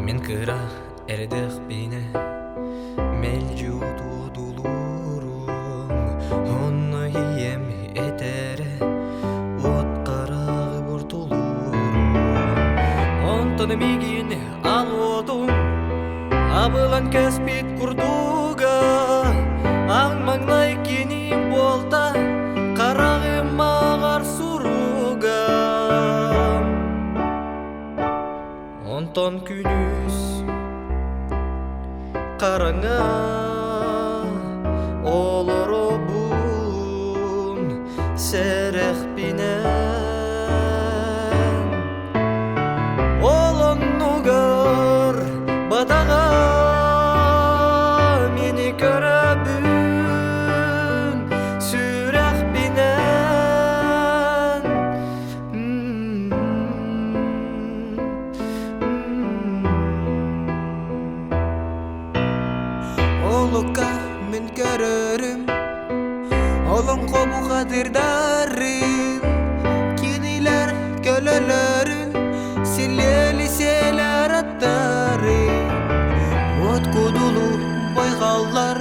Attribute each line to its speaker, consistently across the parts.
Speaker 1: Мин кыра эрдэхпинэ мэлдьи утуодулуурум, онно ийэм этэрэ уот хараҕы буртулуурум. Онтон миигин ал уотум абылан кэспит курдуга, аҥ маҥнай кини буолта хараҕым маҕар суруга. Онтон күнүс хараҥа олоробун сэрэхпинэн Ол оннугар бадаҕа мини көрөбүн сүрэхпинэн
Speaker 2: Олукка мин көрөрүм, олоҥхо бухатырдарын, кинилэр көлөлөрүн, силиэли сиэлэр аттарын, от кудулу байҕаллар,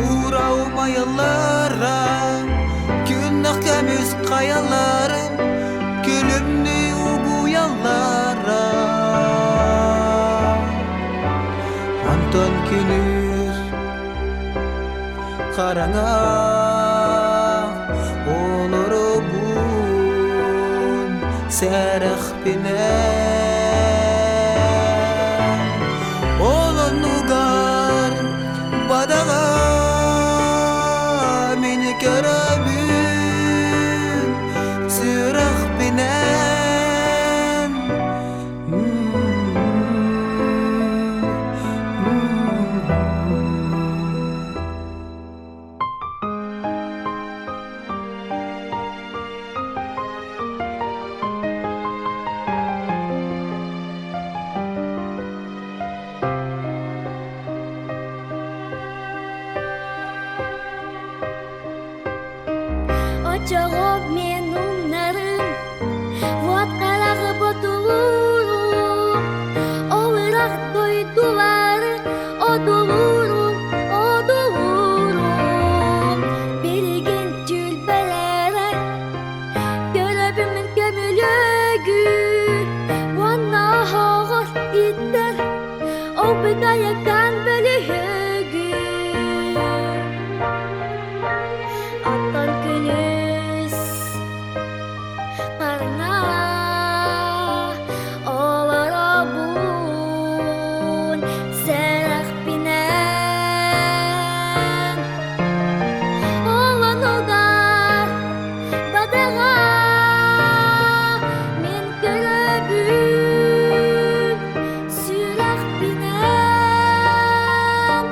Speaker 2: уура умайаллара, күннэх көмүс хайаларын, күлүмнүү угуйаллара. Онтон күнүс хараҥа олоробун сэрэхпинэн Ол оннугар бадаҕа мин көрөбүн сүрэхпинэн
Speaker 3: Очоҕо мен умнарым, уот хараҕы ботулуурум, ол ыраах дойдулары одулуурум, одулуурум. Билигин түүлбэлэрэ көрөбүн мин көмүлүөгү уонна оһоҕос иттэр ол бытайыктан бөлүһүгү. Оттон күнүс Парна олоробун сэрэхпинэн Олонугар бадаҕа мин көрөбүн сүрэхпинэн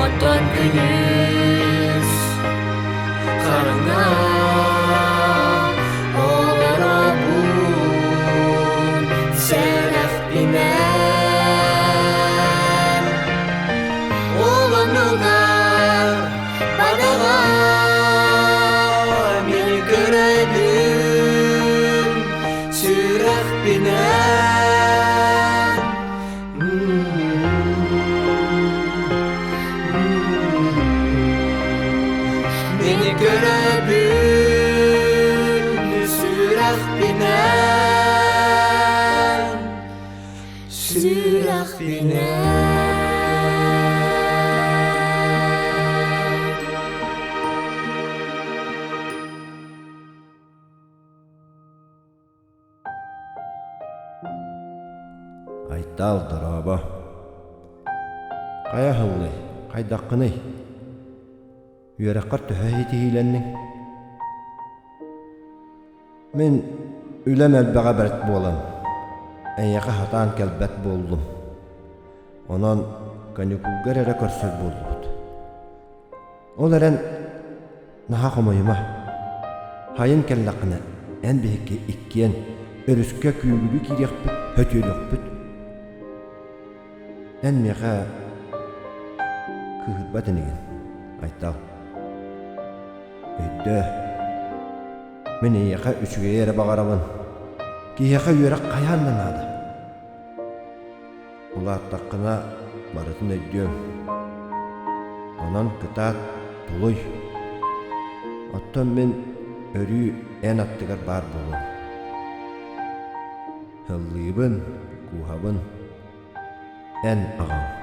Speaker 1: Оттон күнүс хараҥа олоробун сэрэхпинэн Ол оннугар бадаҕа мин көрөбүн сүрэхпинэн Мин көрөбүн сүрэхпинэн сүрэхпинэн
Speaker 4: Айтаал, дорообо. Хайа аһыллый, хайдаххыный? Үөрэххэр төһө ситиһиилэнниҥ? Мин үлэм элбэҕэ бэрт буолан, эйиэхэ сатаан кэлбэт буоллум. Онон каникулгар эрэ көрсөр буоллубут. Ол эрэн наһаа хомойума. Хайын кэллэххинэ, эн биһикки иккиэн өрүскэ күүгүлүү киириэхпит, хөтүөлүөхпүт. Эн миэхэ кыыһырбат инигин, Айтал. Өйдөө. Мин эйиэхэ үчүгэйи эрэ баҕарабын. Киһиэхэ үөрэх хайаан да наада. Улааттаххына барытын өйдүөҥ. Онон кытаат, тулуй. Оттон мин өрүү эн аттыгар баар буолуом. Һыллыыбын, кууһабын. Эн аҕаҥ.